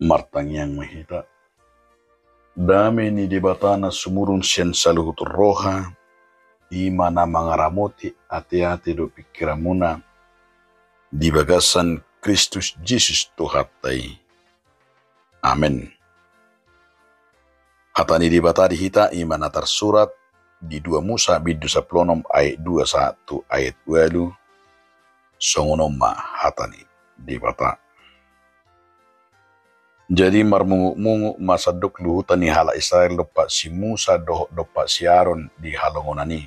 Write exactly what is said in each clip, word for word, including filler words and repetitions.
Martangiang ma hita. Dame ni Debata na sumurung sian saluhut roha, i ma na mangaramoti ateate dohot pingkiranmuna di bagasan Kristus Jesus Tuhanta i. Amen. Hata ni Debata di hita i ma na tarsurat di dua Musa bindu sampulu onom ayat dua sahat tu ayat ualu. Songon on ma hata ni Debata. Jadi marmungutmungut ma sandok luhutan ni halak Israel dompak si Musa dohot dompak si Aron di halongonan i.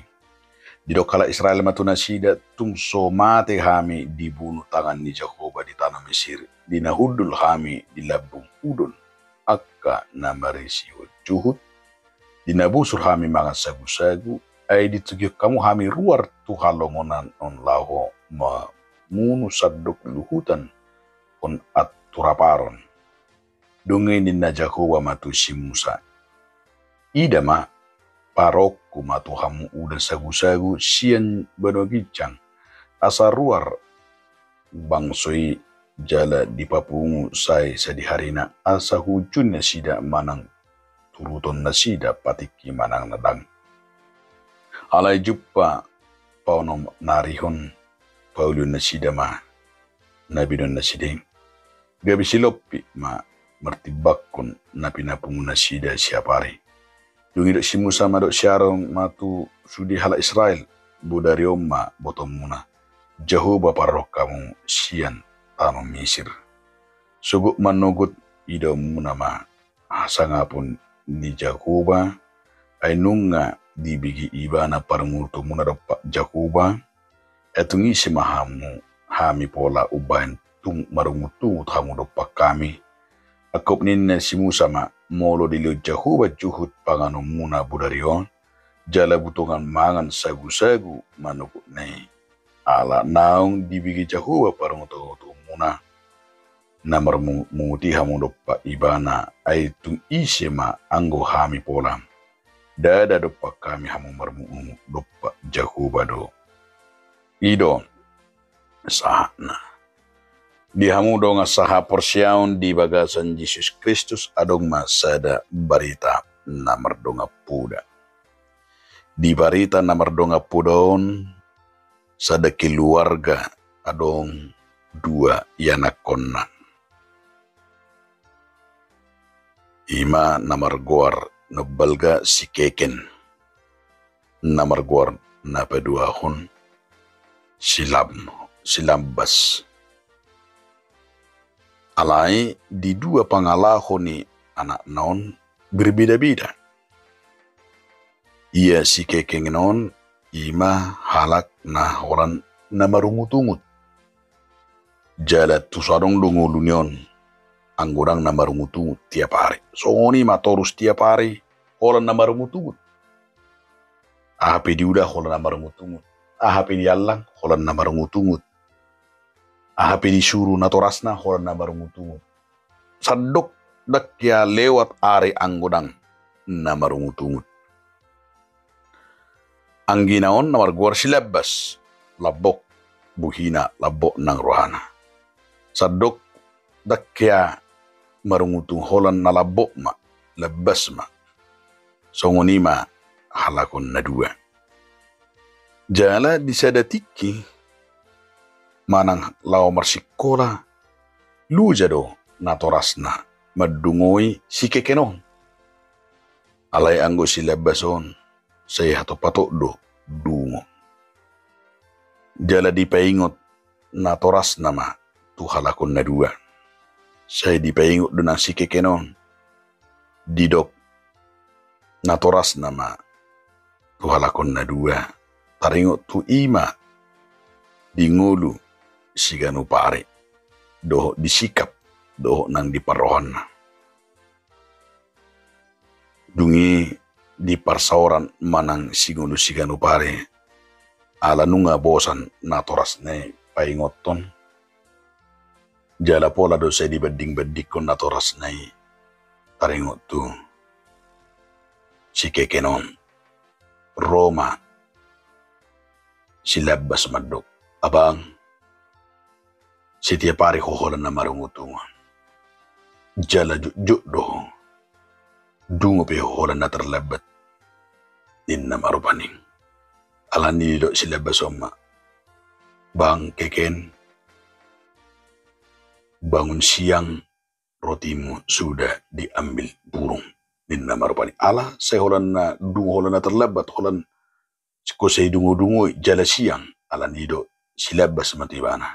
Didok halak Israel ma tu nasida, tung so mate hami dibunu tangan ni Jahowa di tano Misir, di na hundul hami di lambung udon, angka na marisihon juhut, di na busur hami mangan sagusagu, ai ditogihon hamu hami ruar tu halongonan on laho mamunu sandok luhutan on anturaparon. Dung i ninna Jahowa ma tu si Musa, ida ma, paroonku ma tu hamu udan sagusagu sian banua ginjang, asa ruar bangso i jala dipapungu sae sadiharina, asa huunjuni nasida manang turuton nasida patikki manang na dang. Alai jumpa paonom narihon, paulion nasida ma na binoan nasida i. Gabe silompit ma martimbangkon na pinapungu nasida siap ari. Dung i didok si Musa ma dohot si Aron ma tu sude halak Israel, bodari on ma botoonmuna, Jahowa parroham sian tano Misir. Sogot manogot idaonmuna ma hasangapon ni Jahowa, ai nunga dibege ibana parungutunmuna dompak Jahowa, ai tung ise ma hamu hami pola umbahen tung marungutungut hamu dompak hami. Angkup ninna si Musa ma, molo dilehon Jahowa juhut panganonmuna bodari on, jala butongan mangan sagusagu manogotna i, ala naung dibege Jahowa parungutungutonmuna, na marmungutmungut i hamu dompak ibana, ai tung ise ma anggo hami pola. Ndada dompak hami hamu marmungutmungut, dompak Jahowa do. I do sahatna. Di hamu dongan sahaporseaon di bagasan Jesus Kristus, adong ma sada barita na mardongan poda. Di barita na mardongan poda on, sada keluarga adong dua ianakkonna. I ma na margoar na umbalga si Keken, na margoar na paduahon si Lam-, si Lambas. Alai di dua pangalaho ni anakna on berbeda-beda. Ia si Keken on i ma halak na holan na marungutungut. Jala tung so adong do ngoluna on, anggo ndang na marungutungut tiap ari. Songon i ma torus tiap ari holan na marungutungut. Aha pe diula holan na marungutungut. Aha pe diallang holan na marungutungut. Aha pe disuru natorasna holan na marungutungut. Sandok ndang hea lewat ari anggo ndang na marungutungut. Anggina on na margoar si Lambas, lambok bohina, lambok nang rohana. Sandok ndang hea marungutungut, holan na lambok ma, lambas ma. Songon i ma halak on na dua. Jala di sada tingki manang laho marsingkola, loja do natorasna mandungoi si Keken on. Alai anggo si Lambas on, sai hatophatop do dungo. Jala dipaingot natorasna ma tu halak on na dua. Sai dipaingot do nang si Keken on. Didok natorasna ma tu halak on na dua, taringot tu i ma di ngolu siganup ari, dohot di sikap, dohot nang di parrohana. Dung i di parsaoran manang singolu siganup ari, ala nunga bosan natorasna i paingothon. Jala pola do sai dibandingbandingkon natorasna i taringot tu si Keken on. Ro ma si Lambas mandok, "Abang, setiap ari ho holan na marungutungut. Jala jotjot do ho, dungo pe holan na tarlambat, ninna ma rupani. Alani i didok si Lambas on ma, bang keken, bangun siang, rotimu sudah diambil burung, ninna ma rupani. Ala sai holan na dungo, holan na tarlambat, holan siko sai dungodungoi jala siang, alani i didok si Lambas ma tu ibana,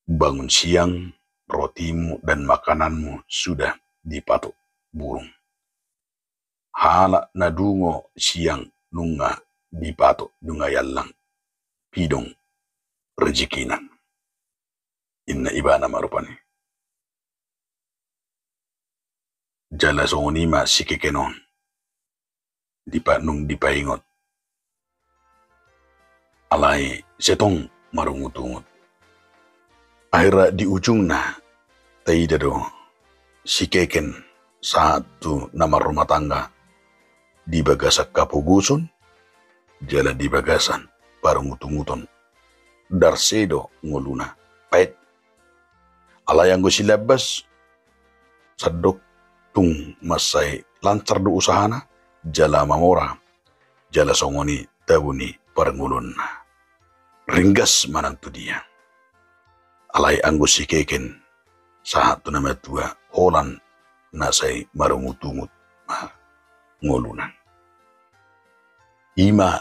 bangun siang, rotimu dan makananmu sudah dipatok burung. Halak na dungo siang nunga dipatok, nunga iallang pidong rejekina, ninna ibana ma rupani. Jala songon i ma si keken on, dipa-, nunga dipaingot, alai sai tong marungutungut. Akhirna di ujungna taida do si keken sahat tu na marrumah tangga di bagasan hapogoson jala di bagasan parungutunguton. Darse do ngoluna, paet. Alai anggo si Lambas, sandok tung mansai lancar do usahana, jala mamora, jala songon i tabo ni parngoluonna. Ringgas manang tu dia. Alai anggo si keken sahat tu na matua, holan na sai marungutungut ma ngoluna. I ma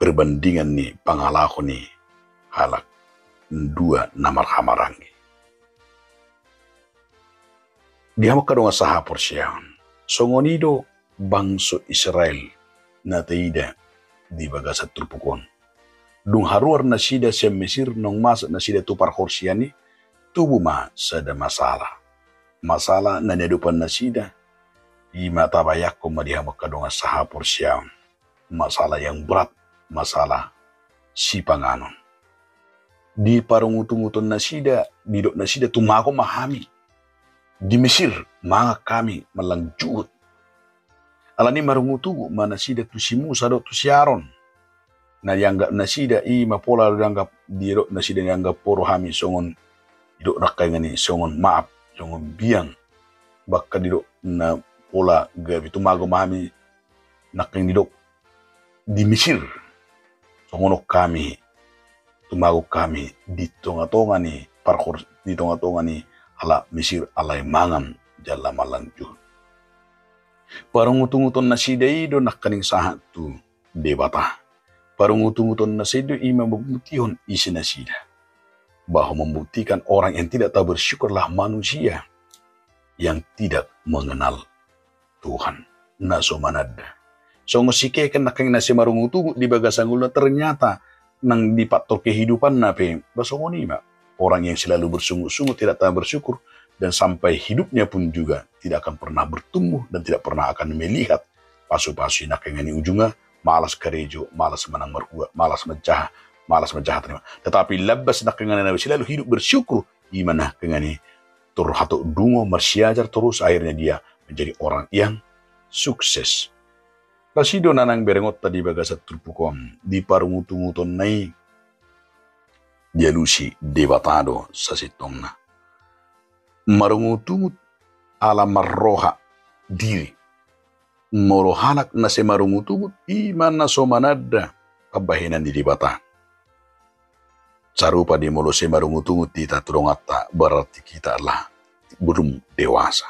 perbandingan ni pangalaho ni halak dua na marhahamaranggi. Di hamu angka dongan sahaporseaon, songon i do bangso Israel na taida di bagasan turpuk on. Dung haruar nasida sian Mesir, naung masuk nasida tu parhorsean i, tubu ma sada masalah. Masalah na niadopan nasida, i ma tabayangkon ma di hamu angka dongan sahaporseaon. Masalah yang berat, masalah sipanganon. Di parungutunguton nasida, didok nasida, tumago ma hami di Mesir, mangan hami mallang juhut. Alani i marungutungut ma nasida tu si Musa dohot tu si Aron. Na dianggap nasida i ma pola do dianggap, didok nasida, dianggap pola hami songon, didok nangkaningan i songon, maaf, songon biang. Bahkan didok na pola gabe, tumago ma hami nangkaningan, didok, di Mesir. Songon on hami, tumago hami di tongatonga ni parhor-, di tongatonga ni halak Mesir, alai mangan jala mallang juhut. Parungutunguton nasida i do nangkaning sahat tu Debata. Parungutunguton nasida i ma mambuktihon ise nasida. Bahwa membuktikan orang yang tidak tahu bersyukur adalah manusia yang tidak mengenal Tuhan. Na so mananda. Songon si keken nangkaning na sai marungutungut di bagasan ngoluna, ternyata nang di faktor kehidupanna pe, ba songon i ma. Orang yang selalu bersungut-sungut, tidak tahu bersyukur, dan sampai hidupnya pun juga tidak akan pernah bertumbuh dan tidak pernah akan melihat pasu-pasu i. Nangkaning i ujungna, malas karejo, malas manang marhua, malas manjaha, malas manjaha tarima. Tetapi Lambas nangkaning na selalu hidup bersyukur, i ma nangkaning i tor hatop dungo, marsiajar terus, akhirnya dia menjadi orang yang sukses. Laos i do na naeng berengonta di bagasan turpuk on, di parungutungutonna i dialusi Debata do sasintongna. Marungutungut ala marroha diri. Molo halak na sai marungutungut, i ma na so mananda pambahenan ni Debata. Sarupa do molo sai marungutungut hita tu donganta, berarti kita adalah belum dewasa.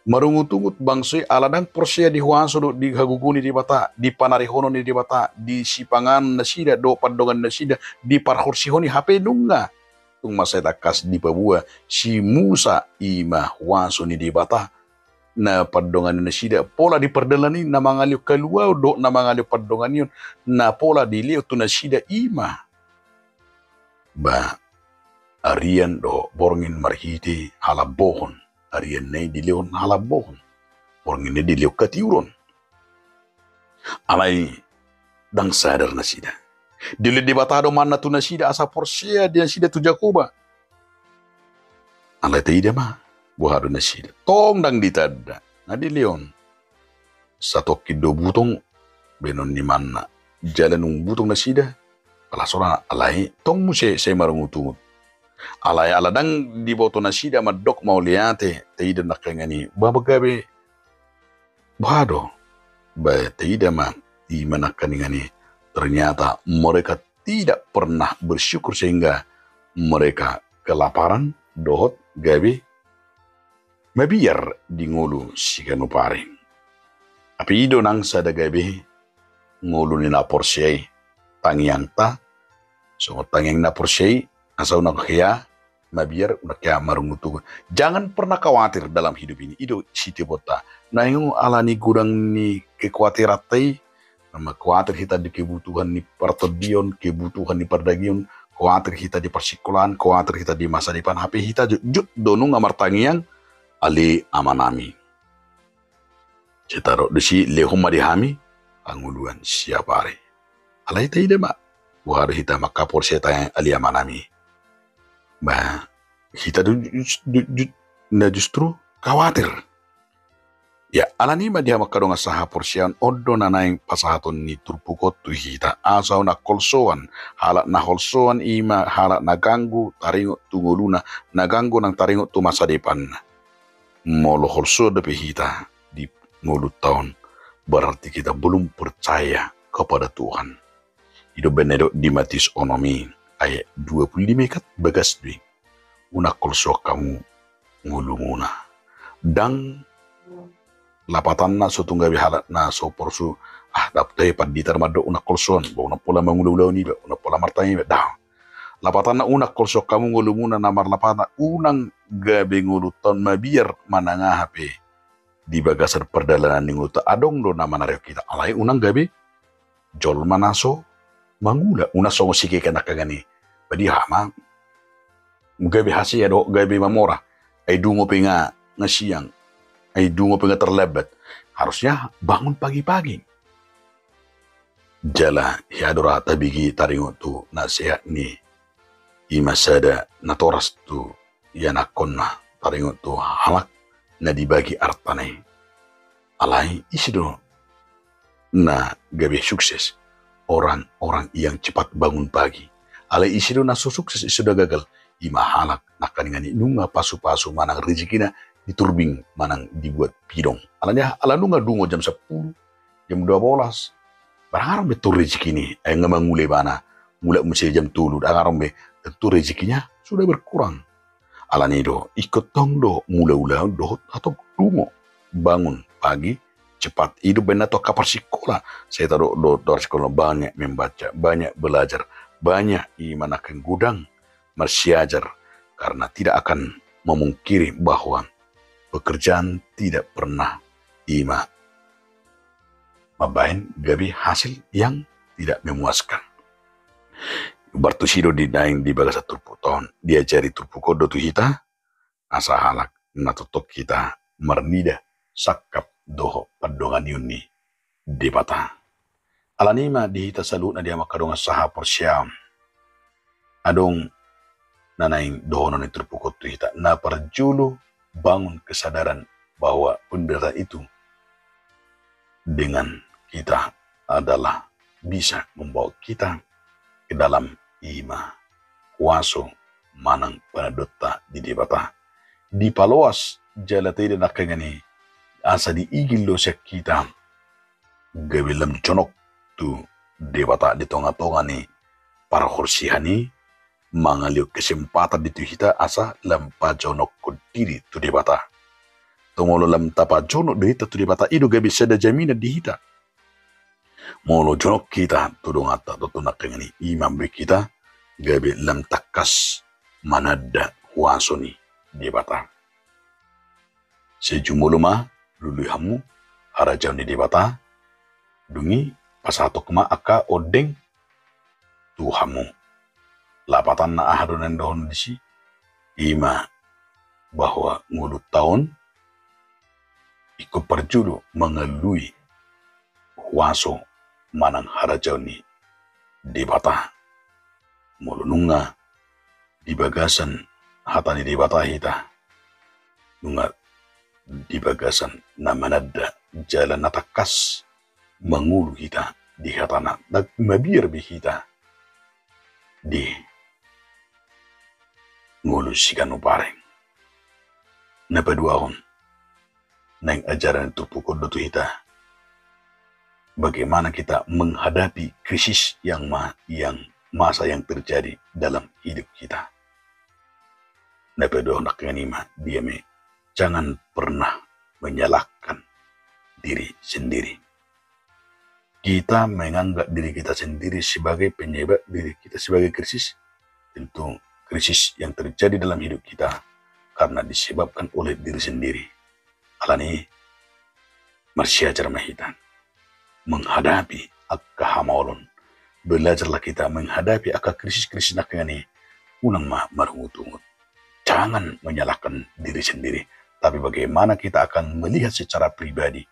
Marungutungut bangso i ala ndang porsea di huaso dohot di hagogoon ni Debata, di panarihonon ni Debata, di sipanganon nasida dohot pandonganon nasida, di parhorseon i, hape nunga tung mansai tangkas dipaboa si Musa, i ma huaso ni Debata na pandongani nasida, pola di pardalanan i na mangalehon haluaon dohot na mangalehon pandonganion, na pola dilehon tu nasida i ma, ba, arian dohot borngin marhite halambohon. Arianna i dilehon halambohon, bornginna i dilehon hatiuron. Alai ndang sadar nasida. Dilehon Debata do manna tu nasida asa porsea nasida tu Jahowa. Alai taida ma, boha do nasida. Tong ndang ditanda. Na dilehon. Satongkin do butong baenon ni manna. Jala nunga butong nasida, pala sola, alai tong muse sai marungutungut. Alai ala ndang diboto nasida mandok mauliate, taida nangkaningan i, ba gabe boha do? Ba taida ma, i ma nangkaningan i, ternyata mereka tidak pernah bersyukur sehingga mereka kelaparan dohot gabe mabiar di ngolu siganup ari. Hape i do nang sada gabe ngolu ni na porsea i, tangiangta songon tangiang na porsea i, asa unang hea mabiar, unang hea marungutungut. Jangan pernah khawatir dalam hidup ini. I do sitiobonta. Naeng ala ni godang ni kekuatiranta i, na khawatir hita di kebutuhan ni partondion, kebutuhan ni pardagingon, khawatir hita di parsikolaan, khawatir hita di masa depan, hape hita jotjot do nunga martangiang, ale Amanami. Sai tadok disi, lehon ma di hami hangoluan siap ari. Alai taida ma, boha do hita mangkaporseai tangiang ale Amanami? Ba hita do ju-, ju-, ju-, na justru khawatir. Ia, ala ni i ma di hamu angka dongan sahaporseaon, on do na naeng pasahaton ni turpuk on tu hita, asa unang holsoan. Halak na holsoan i ma halak na ganggu taringot tu ngoluna, na ganggu nang taringot tu masa depanna. Molo holsoan dope hita di ngolunta on, berarti kita belum percaya kepada Tuhan. I do umbahen na didok di Matius onom i ayat dua puluh lima, ikat bagas do i. Unang holsoan hamu ngolumuna. Ndang lapatanna so tung gabe halak na so porsu, ah, dapot i pandita do mandok unang holsoan, ba unang pola mangula ulaon iba, unang pola martangiang iba, daong. Lapatanna unang holsoan hamu ngolumuna, na marlapatan unang gabe ngolunta on mabiar manang aha pe di bagasan pardalanan ni ngolunta. Adong do na manarihon hita, alai unang gabe jolma na so mangula, unang songon si Keke nangkaningan i. Ba dia ma gabe hasea dohot gabe mamora, ai dungo pe nga, nga siang, ai dungo pe nga terlambat. Harusnya bangun pagi-pagi. Jala hea do ra tabege taringot tu nasehat ni i ma sada natoras tu ianakhonna, taringot tu halak na dibagi artana i. Alai ise do na gabe sukses? Orang-orang yang cepat bangun pagi. Alai ise do na so sukses, ise do na gagal? I ma halak nangkaningan i nunga pasu-pasu manang rezekina diturbing manang dibuat pidong. Ala ni aha? Ala nunga dungo jam sampulu, jam dua bolas, ba ndang adong be tung rezekina, ai nga mangula ibana, mulak muse jam tolu, ndang adong be, tung rezekinya sudah berkurang. Ala ni i do, ingkon tong do mula ulaon dohot hatop dungo, bangun pagi cepat. I do umbahen na tu angka parsikola, sai tadok do tu parsikola, banyak membaca, banyak belajar, banyak i ma nangkin godang marsiajar, karena tidak akan memungkiri bahwa pekerjaan tidak pernah i ma mambahen gabe hasil yang tidak memuaskan. Umbar tusi do di naeng di bagasan turpukta on, diajari turpuk on do tu hita, asa halak na tongtong hita marnida sangkap dohot pandonganion ni Debata. Ala ni i ma di hita saluhutna di hamu angka dongan sahaporseaon. Adong na naeng dohonon ni turpuk on tu hita, na parjolo, bangun kesadaran bahwa penderitaan itu dengan kita adalah bisa membawa kita ke dalam i ma kuaso manang panandonta di Debata. Dipaloas jala taida nangkaningan i asa diigil do sian hita gabe lam jonok tu Debata di tonga-tonga ni parhorsean i, mangalehon kesempatan di tu hita asa lam pajonokhon diri tu Debata. Tong molo lam tapajonok do hita tu Debata, i do gabe sada jaminan di hita. Molo jonok hita tu donganta, tontu nangkaningan i, i mambahen hita gabe lam tangkas mananda kuaso ni Debata. Sai jumolo ma lului hamu harajaon ni Debata, dung i pasahathon ma angka ondeng tu hamu. Lapatanna aha do naeng dohonon disi? I ma bahwa ngolunta on ingkon parjolo mangalului kuaso manang harajaon ni Debata. Molo nunga di bagasan hata ni Debata hita, nunga di bagasan na mananda jala na tangkas mangolu hita di hatana, ndang mabiar be hita di ngolu siganup ari. Na paduahon, naeng ajaran turpuk on do tu hita bagaimana kita menghadapi krisis yang ma-, yang masa yang terjadi dalam hidup kita. Na paduahon nangkiningan i ma, dia ma, jangan pernah menyalahkan diri sendiri. Kita menganggap diri kita sendiri sebagai penyebab diri kita sebagai krisis. Tentu krisis yang terjadi dalam hidup kita karena disebabkan oleh diri sendiri. Alani i, marsiajar ma hita menghadapi angka hamaolon. Belajarlah kita menghadapi angka krisis-krisis nangkiningan i, unang ma marungut-ungut. Jangan menyalahkan diri sendiri, tapi bagaimana kita akan melihat secara pribadi.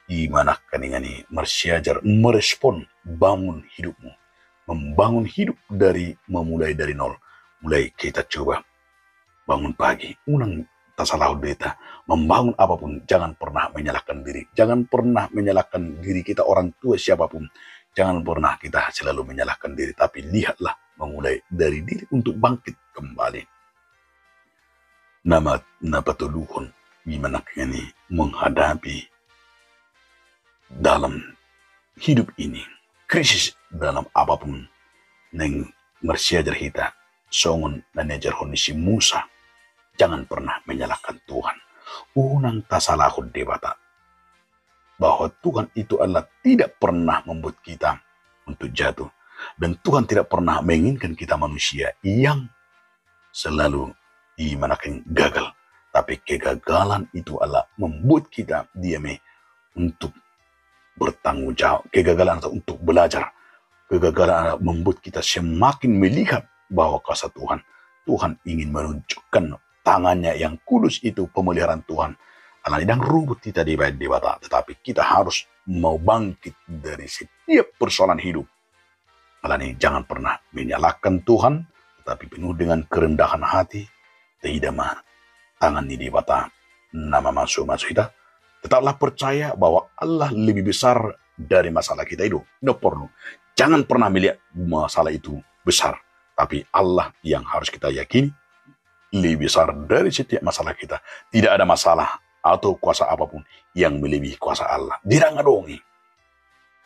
I ma nangkiningan i marsiajar merespon, bangun hidupmu. Membangun hidup dari, memulai dari nol. Mulai kita coba bangun pagi, unang tasalahon diri ta. Membangun apapun, jangan pernah menyalahkan diri. Jangan pernah menyalahkan diri kita, orang tua, siapapun. Jangan pernah kita selalu menyalahkan diri, tapi lihatlah memulai dari diri untuk bangkit kembali. Na ma-, na patoluhon, i ma nangkiningan i menghadapi dalam hidup ini, krisis dalam apapun, naeng marsiajar hita songon na niajarhon ni si Musa, jangan pernah menyalahkan Tuhan. Unang tasalahon Debata, bahwa Tuhan itu adalah tidak pernah membuat kita untuk jatuh. Dan Tuhan tidak pernah menginginkan kita manusia yang selalu i ma nangkin gagal. Tapi kegagalan itu adalah membuat kita, dia ma, untuk bertanggung jawab. Kegagalan atau untuk belajar. Kegagalan adalah membuat kita semakin melihat bahwa kuasa Tuhan. Tuhan ingin menunjukkan tangannya yang kudus itu, pemeliharaan Tuhan. Alani i ndang rugi hita dibahen Debata, tetapi kita harus mau bangkit dari setiap persoalan hidup. Alani i jangan pernah menyalahkan Tuhan, tetapi penuh dengan kerendahan hati, taida ma tangan ni Debata na mamasu-masu hita. Tetaplah percaya bahwa Allah lebih besar dari masalah kita itu. Tidak perlu. Jangan pernah melihat masalah itu besar. Tapi Allah yang harus kita yakini lebih besar dari setiap masalah kita. Tidak ada masalah atau kuasa apapun yang melebihi kuasa Allah. Tidak adong i.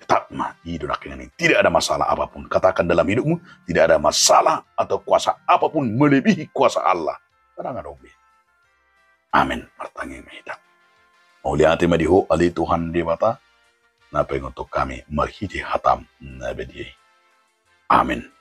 Tetap ma, i do nangkiningan i. Tidak ada masalah apapun. Katakan dalam hidupmu, tidak ada masalah atau kuasa apapun melebihi kuasa Allah. Ndang adong be. Amen. Martangiang ma hita. Mauliate ma di Ho ale Tuhan Debata, na paingothon hami marhite hataM na badia i. Amen.